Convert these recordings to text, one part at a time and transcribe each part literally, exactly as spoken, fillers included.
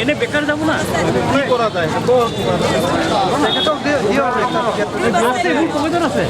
এনে বেকাৰ যাব না। কি কৰা যায়? তেখেতক দি-, দিয়ক। আছে, মোৰ পকেটত আছে।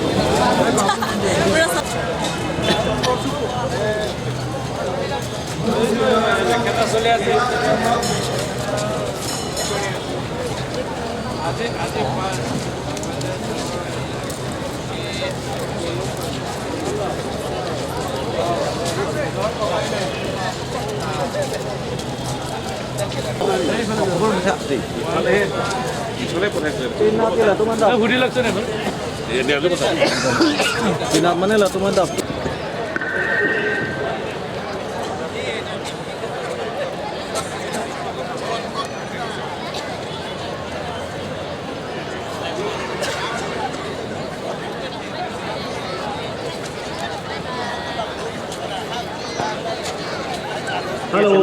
Hello.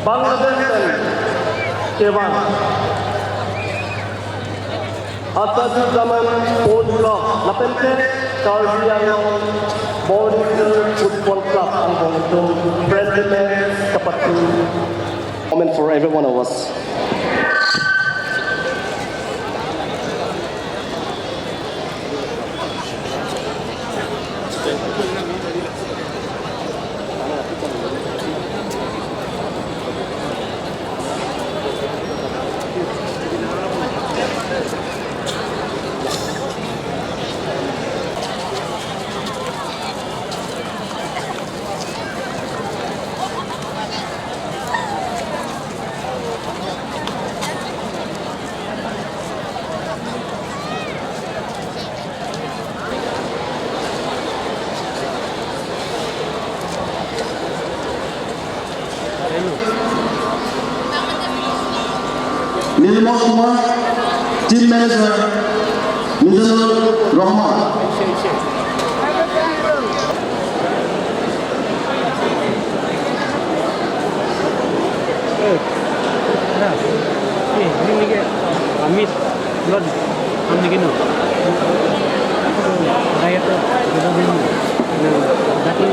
Bangladesh and Taiwan. Asaduzzaman Sports Club, lapen ke Karbi Anglong Border Football Club angbong atum friendly match kapatu. Moment for every one of us. Nilmal Kumar, Team Manager, Mizanur Rahman. Amit. Lord, हम लेकिन diet, dati,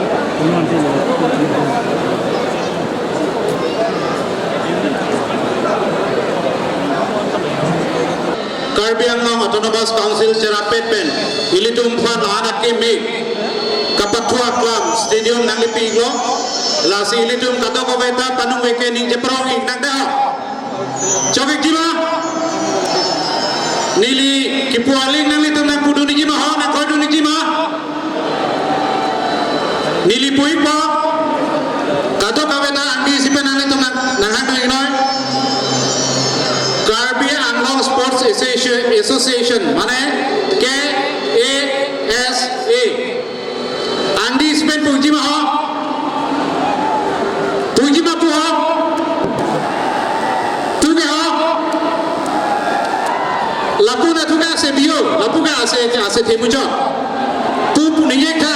Karbi Anglong Autonomous Council cherapet pen ilitum aphan la-an akimi kapathu aklam stadium nanglepi-iklo. Lasi ilitum kadokave ta panung veke ningje prong-ik nang dei ho. Chok-ikji ma? Neli kipu aling nanglitum nangpudun-ikji ma ho, nangkhoidun-ikji ma? Neli pu-ikpo. Kadokave ta angdi isi pen nanglitum nang, nanghang-ik noi. Karbi Anglong Sports Association, Association, mane K A S A. Angdi isi pen puji ma ho? Puji ma pu ho? Pu ke ho? Lapu na thu ke ase biyo, lapu ke ase, ase themuchot. Pu pu ningje tha.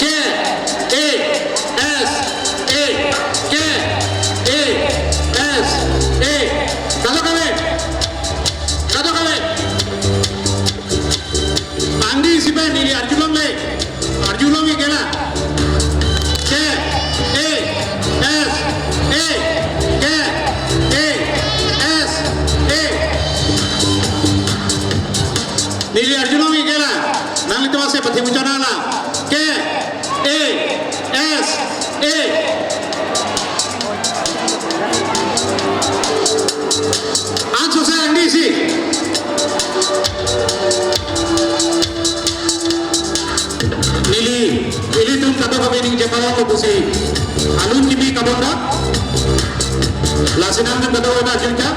K A S A, K A S A. Kadokave. Kadokave. Angdi isi pen neli arjulongle. Arjulong-ik ke la. K A S A. K A S A. Neli arjulong-ik ke la. Nanglitum ase pathemuchot nang la. K A S A. Ansose angdi isi. Neli, ilitum kadokave ningje prong-iklo pusi alun kimi kabonda. Lasi nangtum kadokave ta arjuka.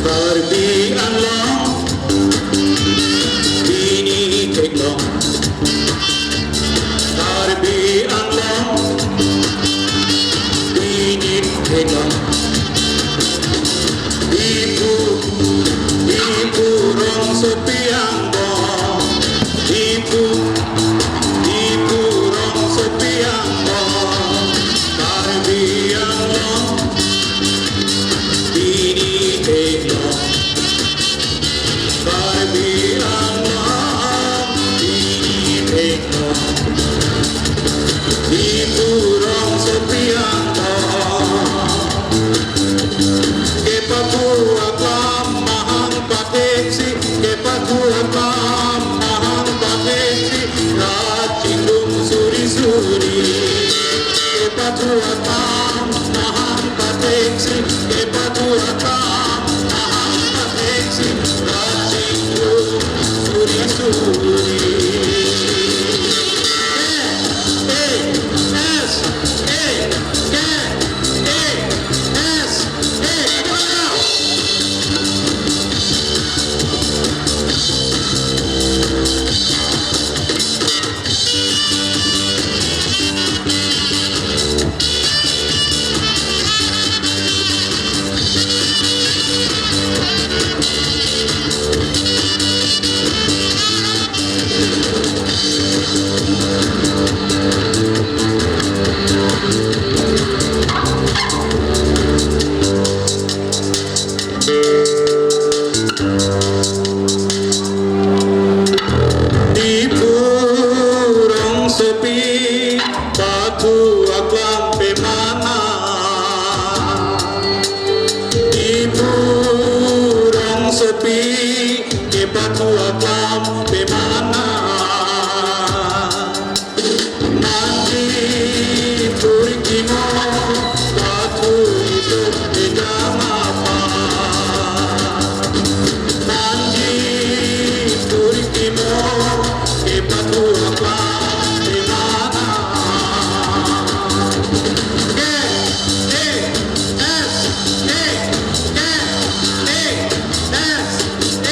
Karbi Anglong, pini theklong. Karbi Anglong, Diphu rongsopi angkong kepathu aklam mahang patheksi, kepathu aklam mahang patheksi, rat chingrum suri suri. Kepathu aklam mahang patheksi, kepathu aklam mahang patheksi, rat chingrum suri suri. K A S A, K A S A. Diphu rongsopi pathu aklam pemana. Diphu rongsopi kepathu aklam pemana. Manjipur kimo pathu itum pejama pa. Manjipur kimo kepathu aklam pemana. K A S A, K A S A.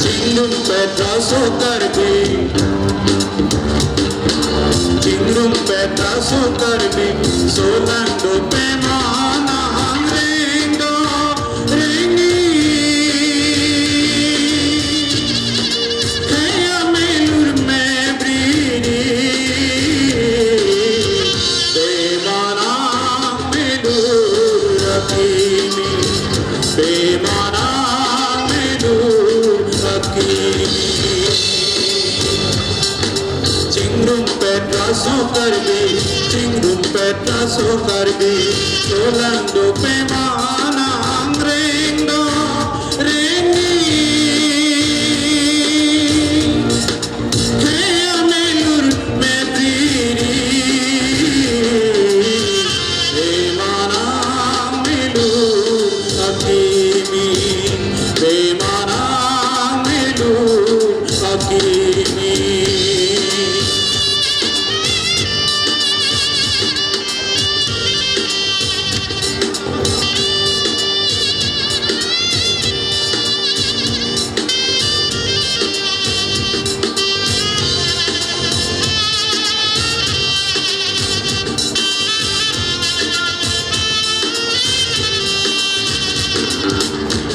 Chingrumpet laso Karbi, chingrumpet laso Karbi, solang do pemana, hangreng do rengni. Khei amelur me briri, pemana amelur akimi, pemana amelur akimi. Chingrumpet laso Karbi, chingrumpet laso Karbi, solang do pemana, hangreng do rengni. Khei amelur me briri, pemana amelur akimi, pemana amelur akimi.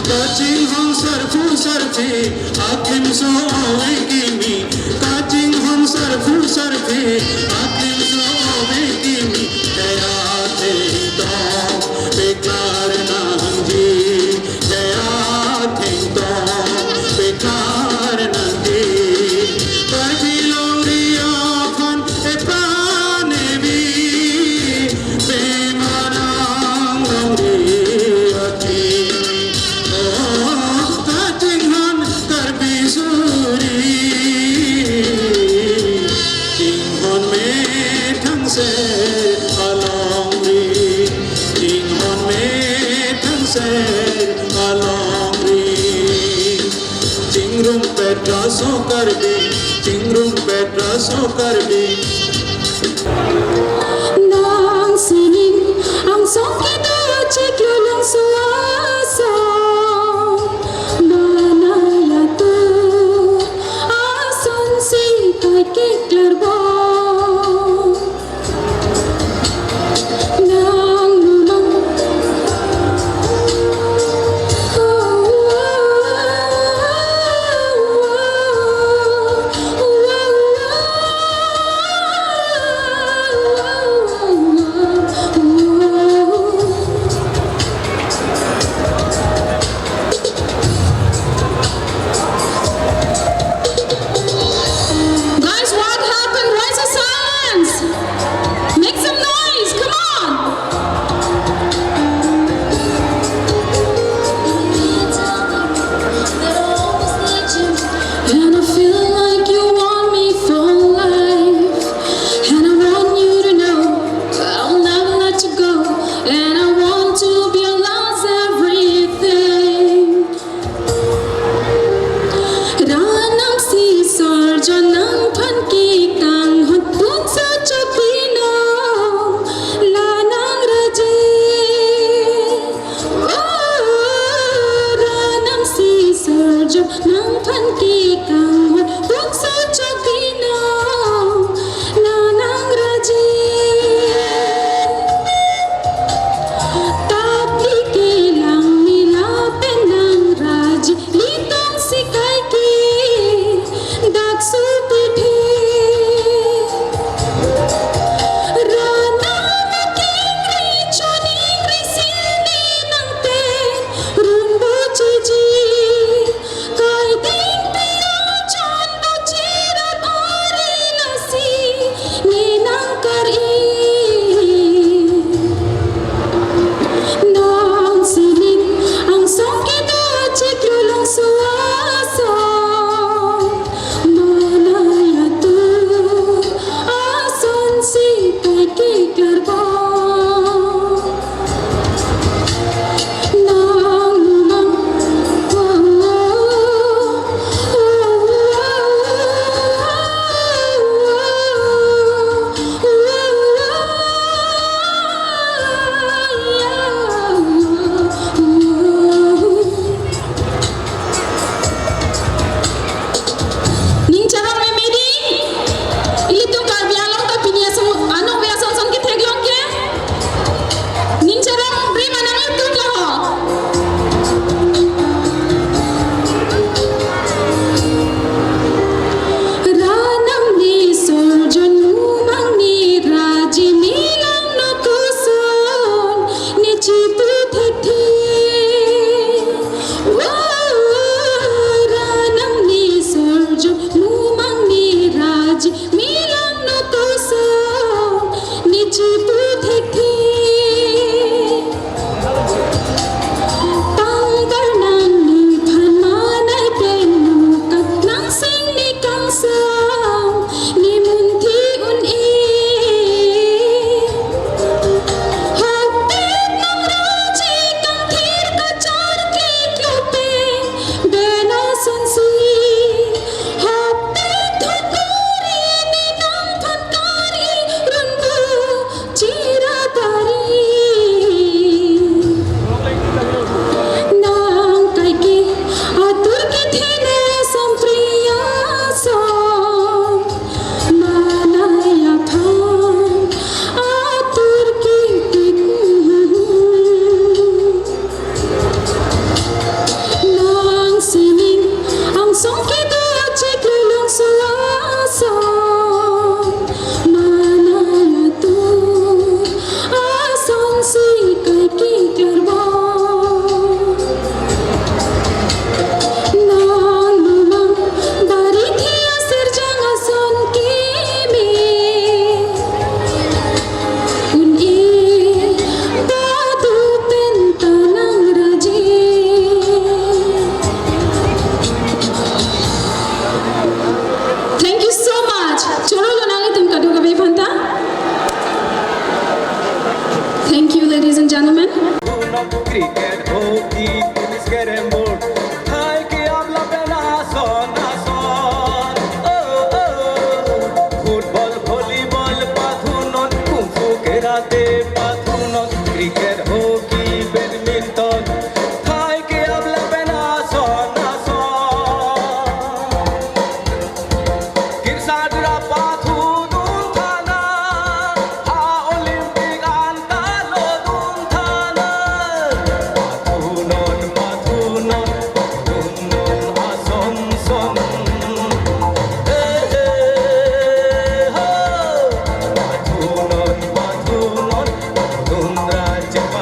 Kachinghon sarpo sarpi akimso ove kimi, kachinghon sarpo sarpi akimso ove kimi, khei athengtong peklar nangji, khei athengtong peklar nangji. Karbi longri aphan epran evi, pemana longri ati. O kachinghon Karbi suri, chinghon methang ser alongri, chinghon methang ser alongri. Chingrumpet laso Karbi, chingrumpet laso Karbi. Nangsi Cricket, hockey, tennis, carrom board, thai ke-ap lapen ason ason. Oh, oh. Football, volleyball pathunon, kung fu, karate pathunon, cricket, hockey, badminton, thai ke-ap lapen ason ason. Kirsat ra pathudun tha nang, ha Olympic an ta lodun tha nang. Pathunon, pathunon, pathunon ason son. He, he, ho. Pathunon, pathunon, pathudun ra chepa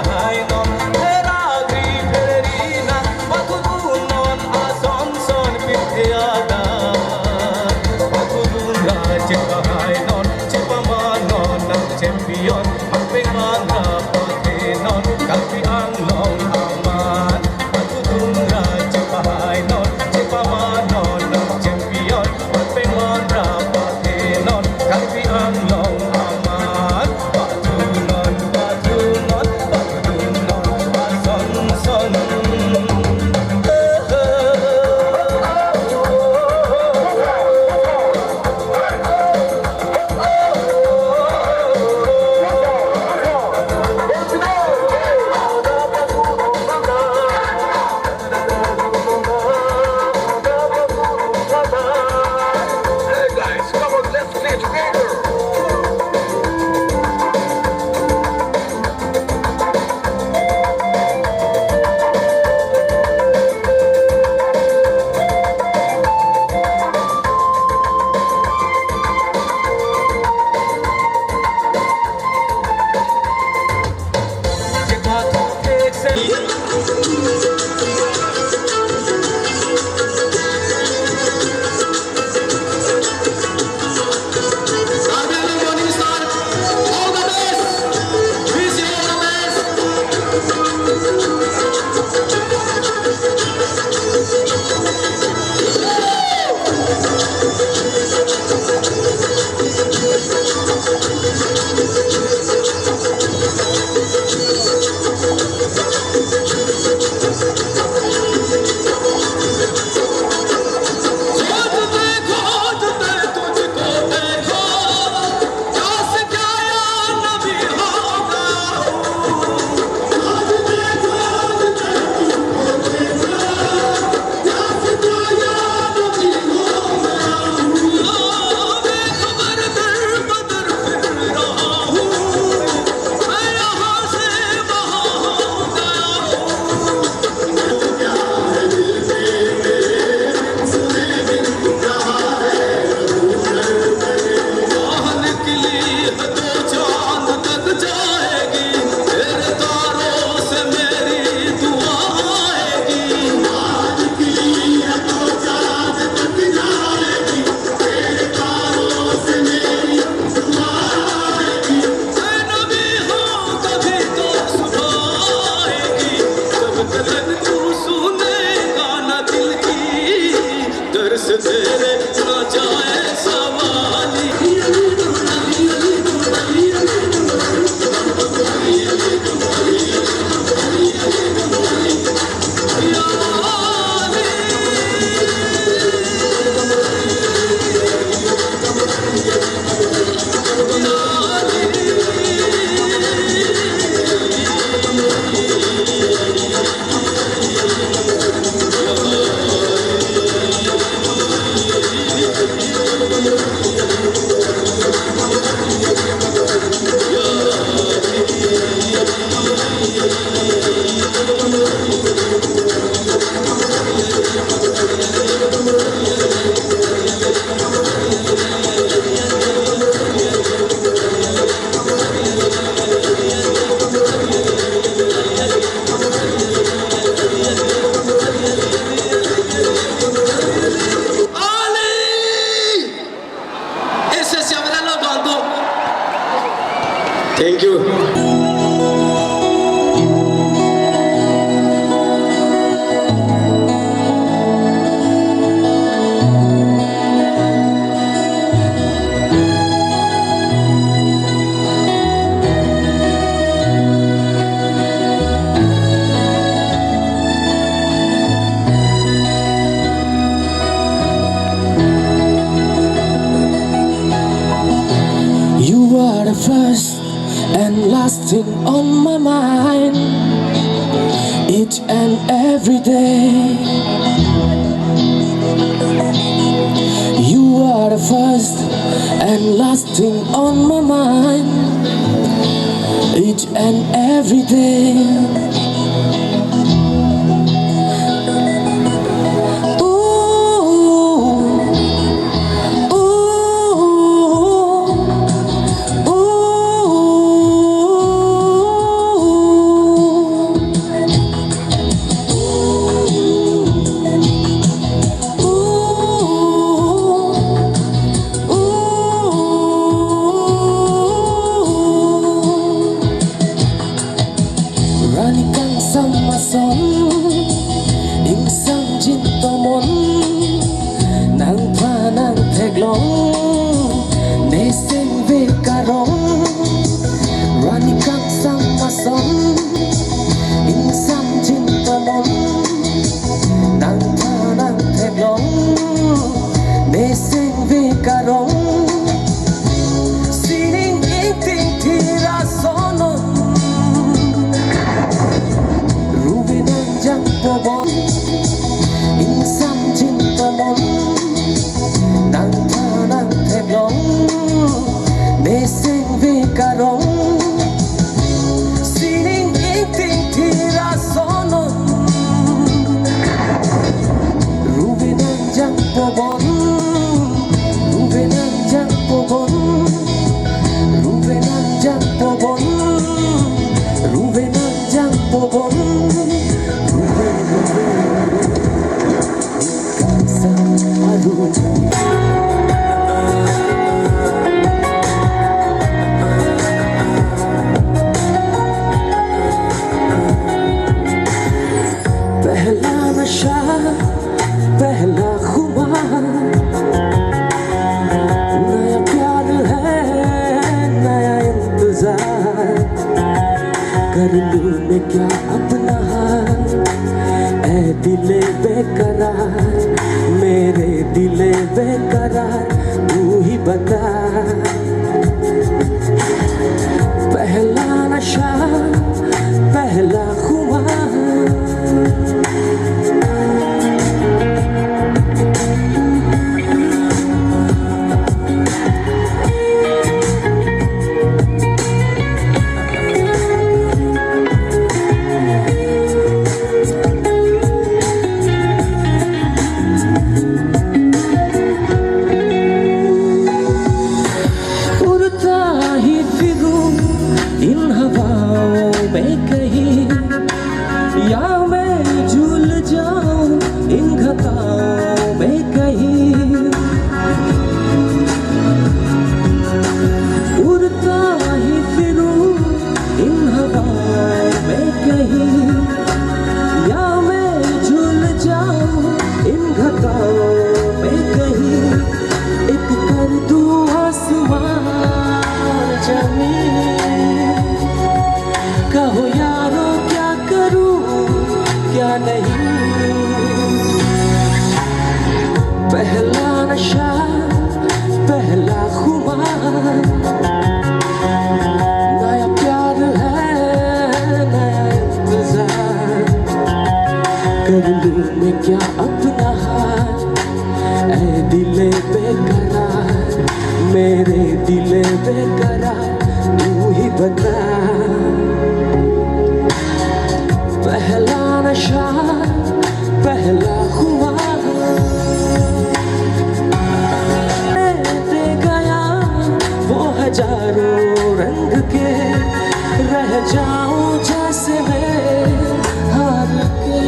Thing on my mind each and every day. You are the first and last thing on my mind each and every day. Ooh, ooh, ooh. Rani kangsam ason, ingsamjin tomon, nangphan nangtheklong, ne sengve karong. Rani kangsam ason, ingsamjin tomon, nangphan nangtheklong, ne sengve karong. Sining ingting thir ason, ruve nangjangpo bon, ingsamjin tomon, nangphan nangtheklong, ne sengve karong. Sining ingting thir ason, ruve nangjangpo bon, ruve nangjangpo bon, ruve nangjangpo bon, ruve nangjangpo bon, ruve, ruve, ruve. Kangsam aru. Pehla nasha, pehla khumar, naya pyar hai, naya intezar. Kar loon main kya apna hai, eh dil-e-beqarar, mere dil-e-beqarar, tu hi bata. Pehla nasha, pehla khumar. उड़ता ही फिरूं इन हवाओं में कहीं, या मैं झूल जाऊं इन घटाओं में कहीं। उड़ता ही फिरूं इन हवाओं में कहीं, या मैं झूल जाऊं इन घटाओं में कहीं। एक कर दूं आसमां जमीन, कहो यारो क्या करूं क्या नहीं। पहला नशा, पहला खुमार, नया प्यार है, नया इंतजार। कर लूं मैं क्या अपना हाल, ऐ दिले बेकरार, मेरे दिले बेकरार, तू ही बता। पहला नशा, पहला खुमार, दे गया वो हजारों रंग के, रह जाऊं जैसे मैं हार के।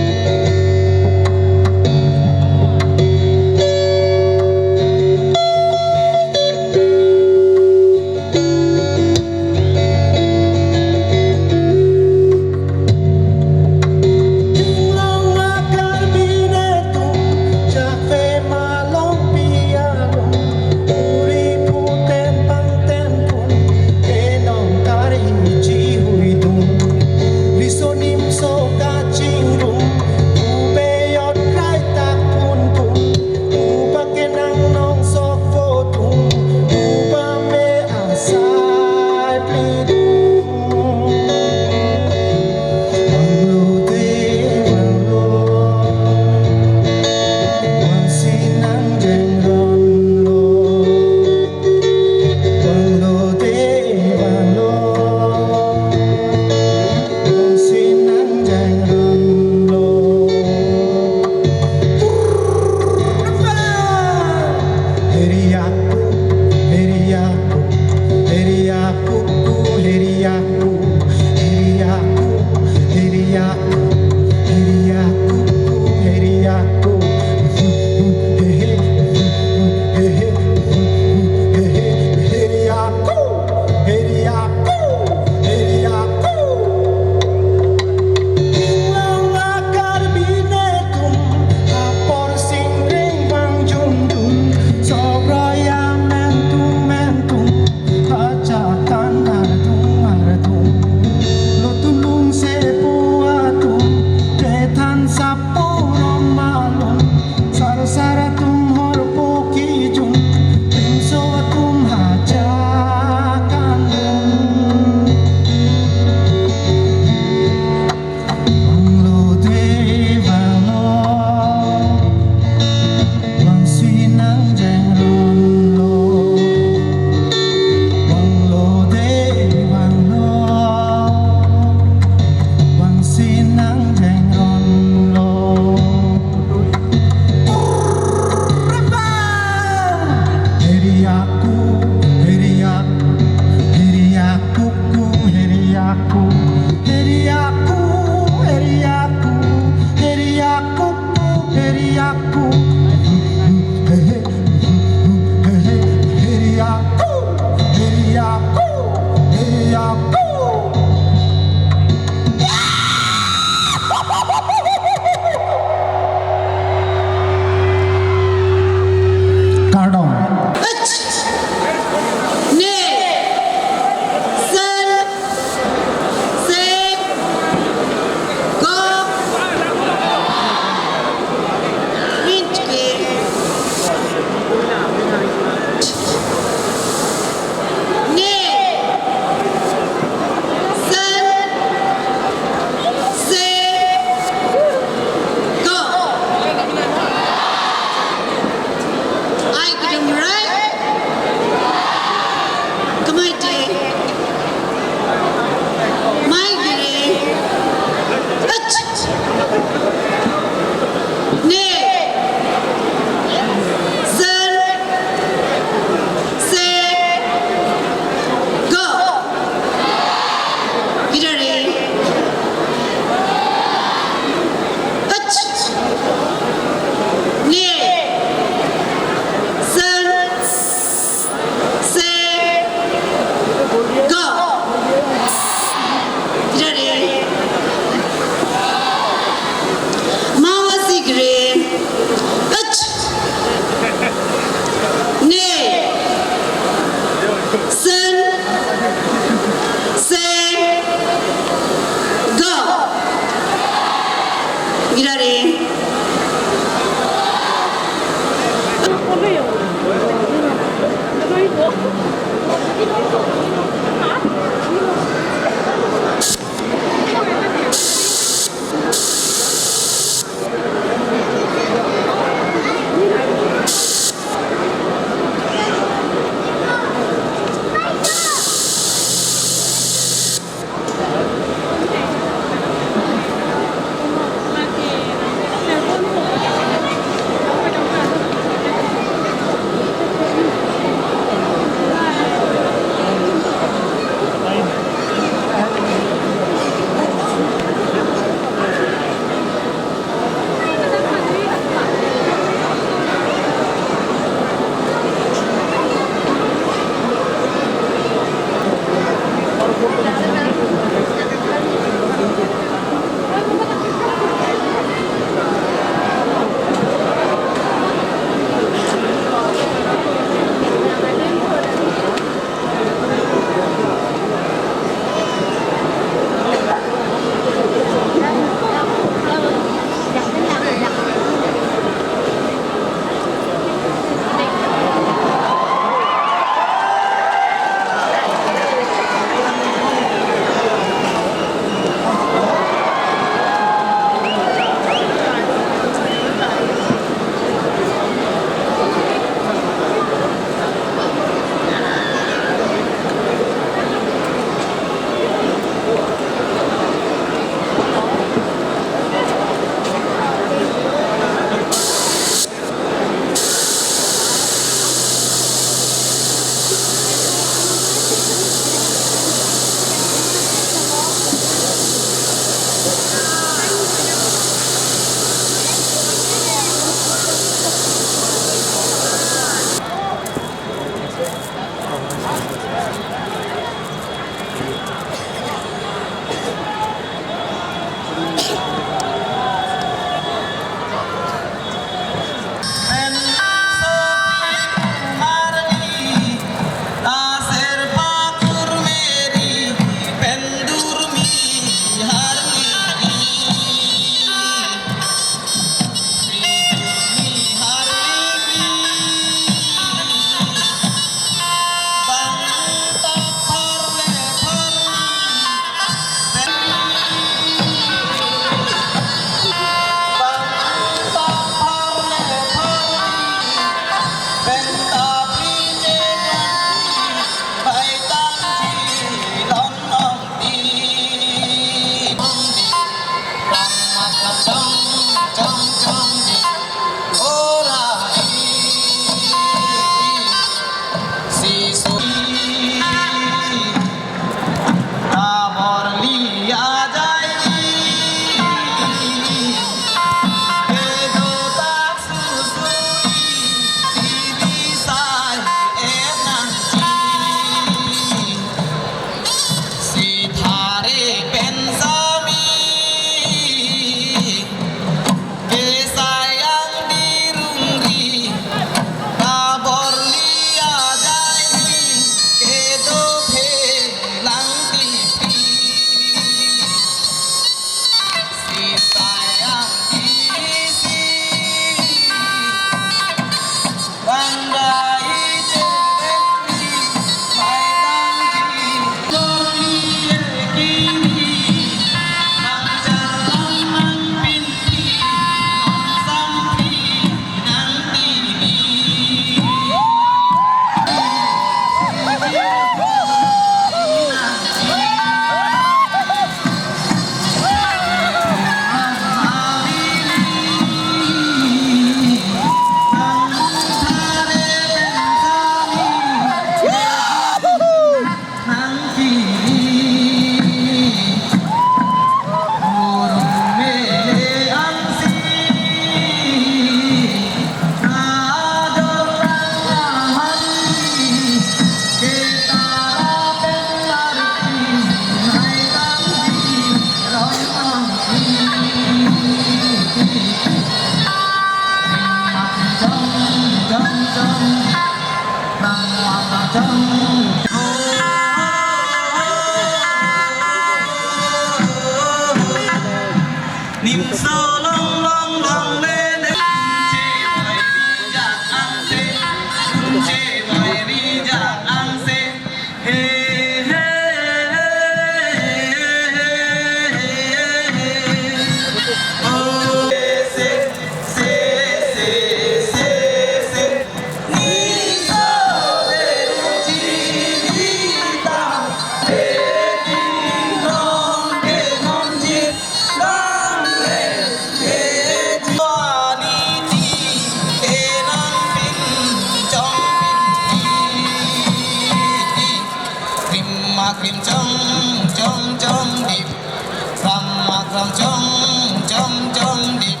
Chong chong chong dip,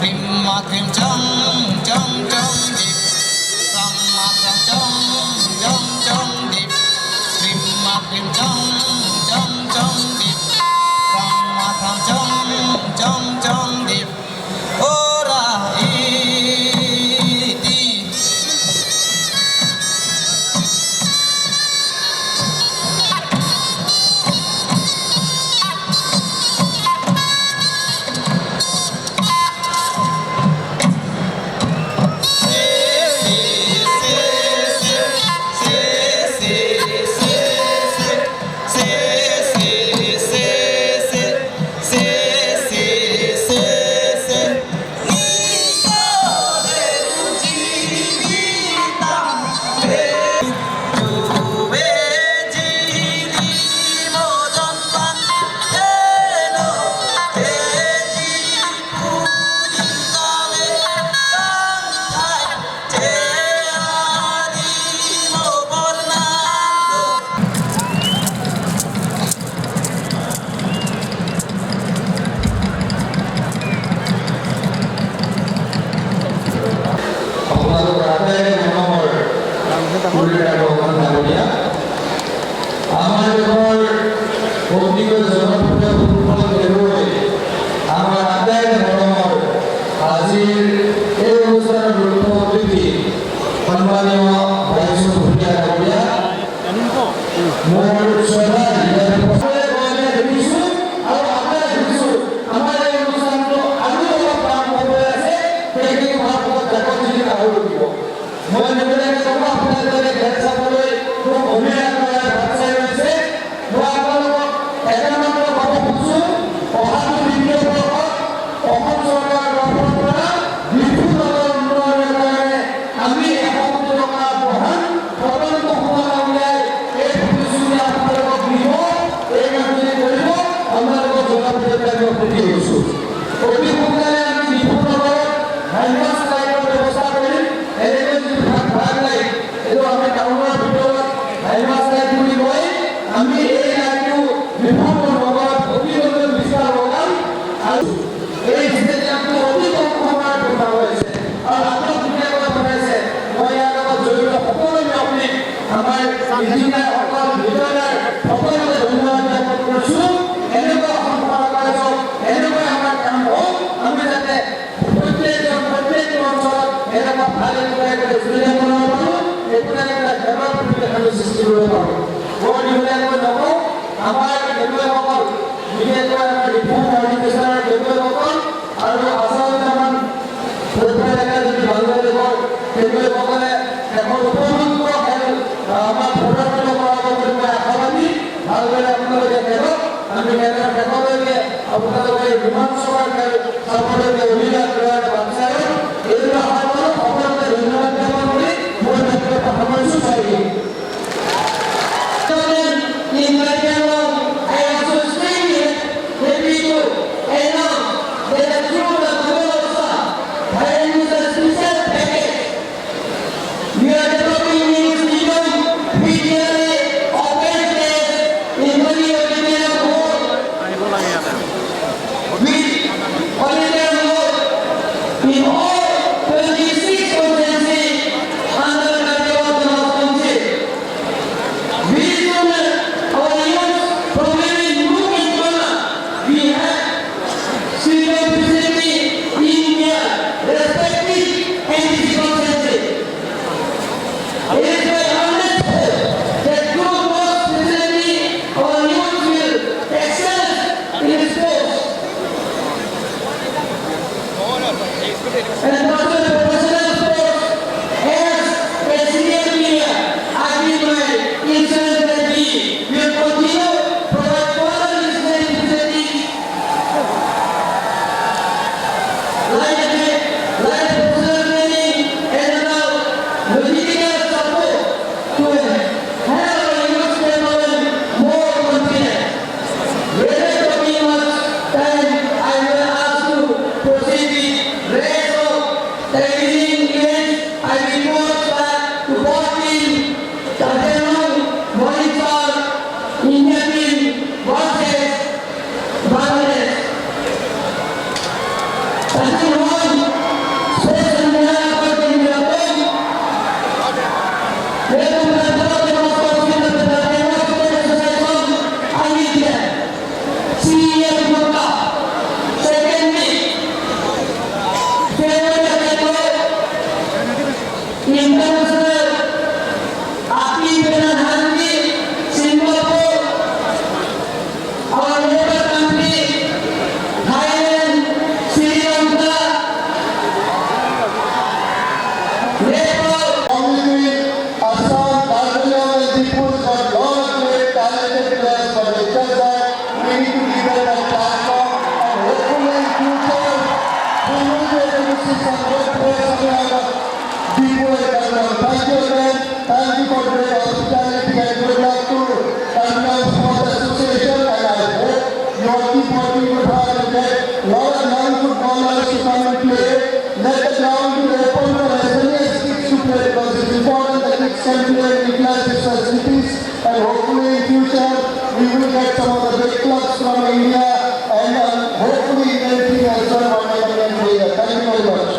rim ma krim chong chong chong dip, ram ma krim chong chong chong dip, rim ma krim chong chong chong dip, ram ma krim chong chong chong dip. Ora iti. আপোনালোক ৰাইজে মৰমৰ পুৰস্কাৰ গ্ৰহণ ডাঙৰীয়া। আমাৰ দেশৰ অতিকৈ জনপ্ৰিয় ফুটবল খেলুৱৈ, আমাৰ আটাইৰে মৰমৰ আজিৰ এই অনুষ্ঠানৰ মুখ্য অতিথি সন্মানীয় বাইচুং ভূঞা ডাঙৰীয়া, মোৰ শ্ৰদ্ধাৰ ইয়াৰ পিছতে মই দেখিছো আৰু আশা দেখিছো, আমাৰ এই অনুষ্ঠানটো আৰু অলপ ডাঙৰ হ'বলৈ আছে, সেইখিনি ভাৰতত জাকত জিলিকা হৈ উঠিব। মই নিবেদন কৰিম, আপোনালোকে খেল চাবলৈ খুব অধীৰ আগ্ৰহেৰে বাট চাই ৰৈছে। মই আপোনালোকক এটা মাত্ৰ কথা কৈছো, অহাটো বিত্তীয় বৰ্ষত অসম চৰকাৰৰ তৰফৰ পৰা ডিফু দলং উন্নয়নৰ কাৰণে আমি এশ কোটি টকা আগবঢ়াম। তদন্ত সোমোৱা উলিয়াই এই প্ৰতিশ্ৰুতি আপোনালোকক দিব, এই কামখিনি কৰিব, আপোনালোকক জনাবলৈ মই সুখী হৈছো। অতি সোনকালে আমি ডিফু নগৰত হাইমাষ্ট লাইটৰ ব্যৱস্থা কৰিম। এনেকৈ যিটো ভাগ, ভাগ লাইট, এইটো আমি টাউনৰ ভিতৰত হাইমাষ্ট লাইট বুলি কয়। আমি এই লাইটটো ডিফু নগৰত অতি সোনকালে বিস্তাৰ লগাম আৰু এই ষ্টেডিয়ামটো অতি কম সময়ত বনোৱা হৈছে আৰু আটক ধুনীয়াকৈ বনাইছে। মই ইয়াৰ লগত জড়িত সকলো ব্যক্তিক, আমাৰ ইঞ্জিনিয়াৰসকল, ডিজাইনাৰ সকলোকে ধন্যবাদ জ্ঞাপন কৰিছো। এনেকুৱা এখন কলা কাৰ্য, এনেকুৱা আমাৰ কাম হওক, আমি যাতে প্ৰত্যেকজন, প্ৰত্যেকটো অঞ্চলত এনেকুৱা ভাল একো একো ষ্টেডিয়াম বনাব পাৰো, একো একো খেলৰ পৰিৱেশ আমি সৃষ্টি কৰিব পাৰো। বৰ দীঘলীয়াকৈ নকওঁ, আমাৰ খেলুৱৈসকল, বিশেষকৈ আমাৰ ডিফু মৰ্ণিং ষ্টাৰৰ খেলুৱৈসকল আৰু আছাম জামান ফুটবল একাডেমী বাংলাদেশৰ খেলুৱৈসকলে এখন উপযুক্ত খেল, আহ, আমাৰ প্ৰদৰ্শন কৰাব বুলি মই আশাবাদী। ভালদৰে আপোনালোকে খেলক। আমি খেলৰ শেষলৈকে আপোনালোকে ৰোমাঞ্চকৰ খেল চাবলৈ অধীৰ আগ্ৰহেৰে বাট চাই আছো। এইটো আশা কৰোঁ। সকলোকে ধন্যবাদ জ্ঞাপন কৰি মোৰ বক্তব্য সামৰিছো। জয় Hind. In Karbi Anglong, I also extremely happy to announce that through the Bhagosa, I am with a special package. We are developing new stadium, P T R A, open space, in Mani Auditorium Hall. With auditorium hall in all twenty-six constituency under Karbi Anglong Autonomous Council. Based on our youth programming movement, we have stadium facility in their respective M D C constituency. It is my earnest hope that through those facility, our youth will excel in sports and pursue professional sports as a senior player. I give my insurance that we will continue provide further necessary facilities like the, like the professional training and the logistical support to help our youth development more confident. Without taking much time, I will ask to proceed with rest of the evening events. I request that to both team, Karbi Anglong, Morning Star, India team, versus Bangladesh. International Api Penang Hanti, Singapore, our neighbor country, Thailand, Sri Lanka, Nepal. Only Assam, Karbi Anglong and Diphu got lot of great talented players, but it's just that we need to give them a platform, and hopefully in future, we will be able to see some great players coming out of Diphu and Karbi Anglong. Thank you again. Thank you for the great hospitality and good luck to Karbi Anglong Sports Association, and I hope you all keep working with her to get lot of young footballers to come and play. Let the ground be open for as many as kids to play, because it's important that kids can play and utilize these facilities. And hopefully in future, we will get some of the big clubs from India and, uh, hopefully Indian team as well one day in India. Thank you very much.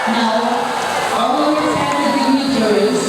Now, all the dignitaries.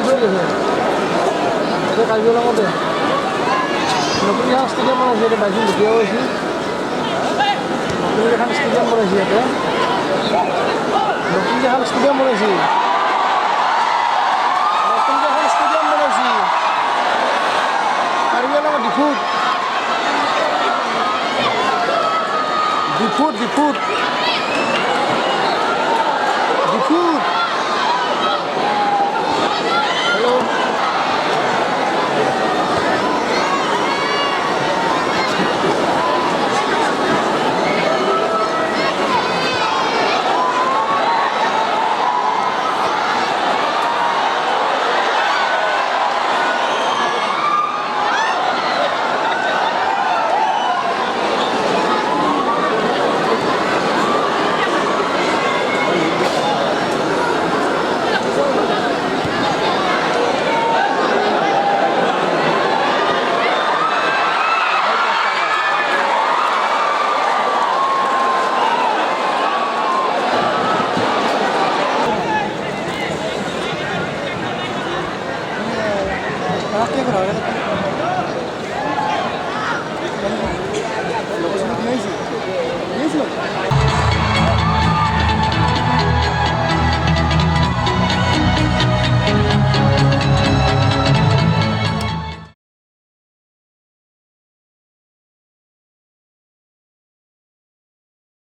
Karbi Anglong ode. Nokuri ha stadium mana sih, ada baju video sih. Nokuri ha stadium mana sih ada? Nokuri ha stadium mana sih? Nokuri ha stadium mana sih? Karbi Anglong Diphu. Diphu, Diphu. Diphu. Hello.